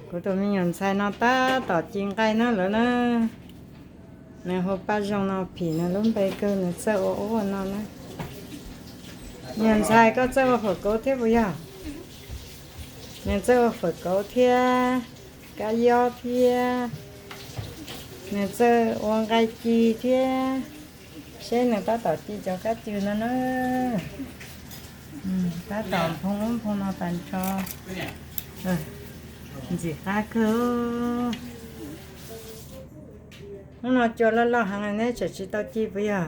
Kuv tus me nyuam ntxhais no tab tom ci nqaij na lawm na. Nws hu Paj Zoo no, phim nws lub npe kawg, nws txawj ua ub ua no na. Me nyuam ntxhais, koj txawj ua fawm kauv thiab puas yog? Nws txawj ua fawm kauv thiab, kab yob thiab, nws txawj ua nqaij ci thiab. Seb nws tab tom ci cov kab cw no na. Tab tom nphoo ub nphoo no tas nrho. Ntxim qab kawg. Hnub no cua loj loj heev, neb tseem tsis tau ci puas yog?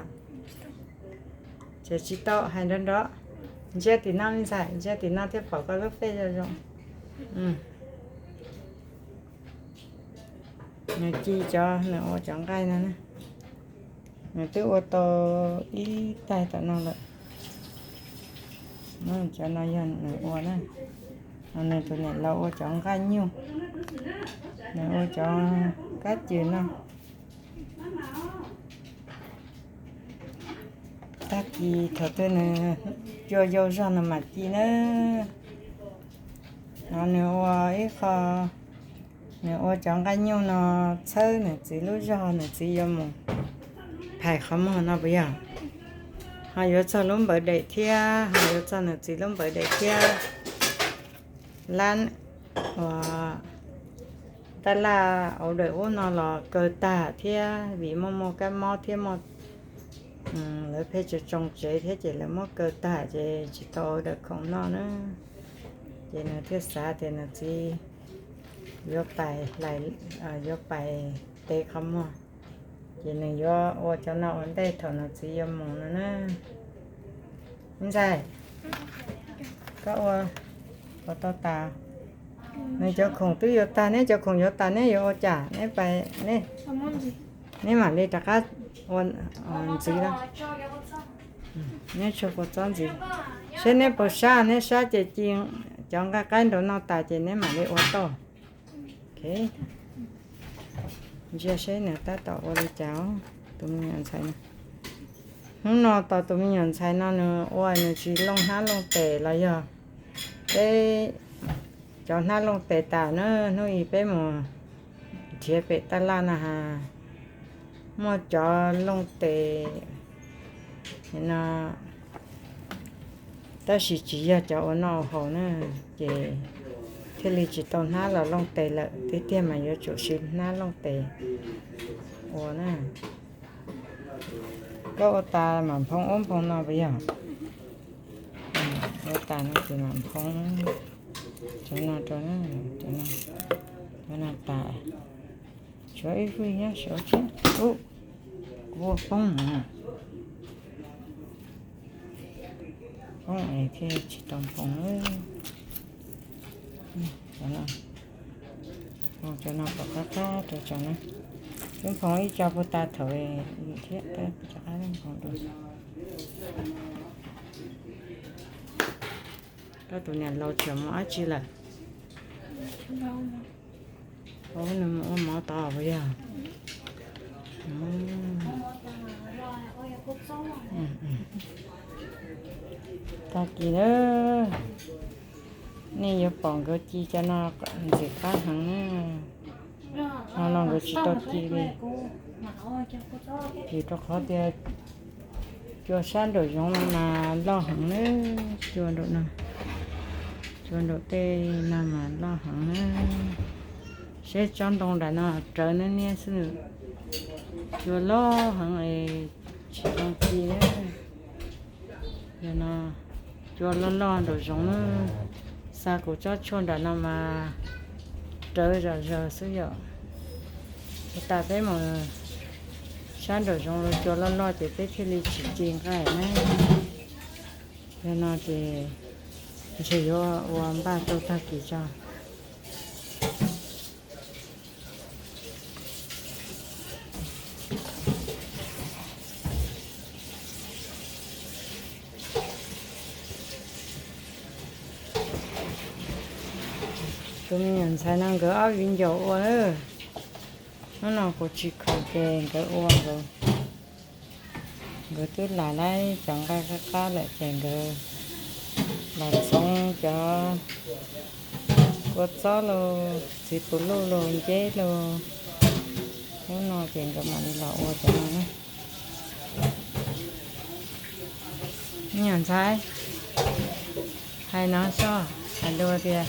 Tseem tsis tau, hais nrov nrov. Ntsia tim no me ntxhais, ntsia tim no thiaj pom koj lub pej zoo zoo. Nws ci cov, nws ua cov nqaij no na. Nws twb ua tau ib tais tom no lawm. Cov no yog nws ua na. Nws tus niam laus ua cov nqaij nyuj, nws ua cov kab cw no. Tag kis thaum twg nws cua yau zog nws mam ci na. No nws ua ib qho, nws ua cov nqaij nyuj no txhawb nws txiv lub zog, nws txiv yuav mus phais qhov muag no puas yog? Ho yuav txog lub npawv daim thiab, ho yuav txog nws txiv lub npawv daim thiab. Lab uas tab laj auv daim ub no los kaw tag thiab, vim muaj muaj kab mob thiab muaj lawv pheej tsoo tsoo tsev thiab ces lawv muab kaw tag ces tsis tau auv daim khoom noj na. Ces nws thiaj xav tias nws txiv yuav pais hlais, yuav pais tev qhov muag, ces nws yuav ua cov no ua ntej thaum nws txiv yuav mus no na. Me ntxhais, koj ua, ua tau tas? Nws cov khoom twb yuav tag, neb cov khoom yuav tas neb yuav ua cas? Neb pais, neb, neb mam li rov qab ua ntxiv lawm. Neb tshuav kua txob ntxiv, seb neb puas sab, neb sab ces ci cov nqaij qaib nraud no tas ces neb mam li ua tau. Ntsia seb nws tab tom ua li cas, tus me nyuam ntxhais no. Hnub no tos tus me nyuam ntxhais no nws ua nws tsis looj hnab looj tes los yog peb cov hnab looj tes tas na, hnub ib peb mus nrhiav pem tab laj na has, muaj cov looj tes no, tab sis tsis yog cov ua noj ua haus na, ces thiaj li tsis tau hnab los looj tes lawm, tiag tiag mas yuav tsum siv hnab looj tes ua na. Koj ua tas mam nphoo ub nphoo no puas yog? Ua tas no ces mam nphoo cov no rau, cov no tas. Tshuav ib fwj nyob saud thiab. Ub, kuv ua poob no, poob es thiaj tsis tau nphoo. Cov no pom qab qab rau tso na. Twb nphoo ib co puag ta thaum thiab, rov qab nphoo dua. Koj tus niam laus tseem mus dab tsi lawm? Ub, nws mus ua mov tod puas yog? Tag kis na, nej yuav pom nkawd ci cov no ntxim qab heev na. Ho los nkawd tsis tau ci li, vim rau qhov tias cua sab nraum zoov no mas loj heev na, cua nraum no, cua nraum tej no mas loj heev na. Seb tsob ntoo nram no rawv niaj niaj xwb, cua loj heev es tsis zoo ci na. Yog no cua loj loj nraum zoov na, xa kuv tsob tshuaj nram no mas rawv zom zaws xwb yom. Ua tas peb mus sab nraum zoov los cua loj loj ces peb thiaj li tsis ci nqaij na. Yog no ces ntshe yuav ua npaj tau tag kis tso. Tus me nyuam ntxhais no nkawd ob viv ncaus ua na. Hnub no kuv tsis khoom ces nkawd ua nkawd. Nkawd twb lam lawm cov nqaij qab qab lawm ces nkawd los txhoov Cov kua txob los, txiv puv luj los, nceb los, hnub no ces nkawd mam li los ua cov no na. Me nyuam ntxhais, hais no soj, hais lus tias,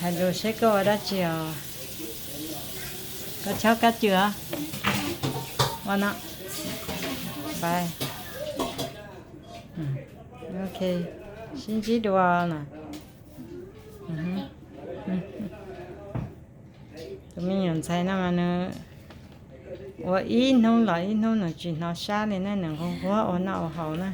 hais lus seb koj ua dab tsi os. Koj chob kab cwm os. Ua no. Pais. Ok, sib ntsib dua na. Tus me nyuam ntxhais no mas nws ua ib hnub los ib hnub nws tsis hnov sab li na, nws nquag nquag ua noj ua haus na.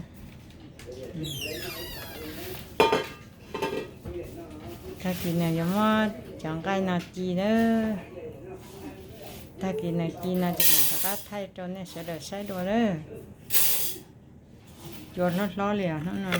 Tag kis nws yuav muab cov nqaij no ci lawm. Tag kis nws ci no ces nws rov qab thaij rau nej sawv daws saib dua lawm. Cua hlob hlob li os hnub no.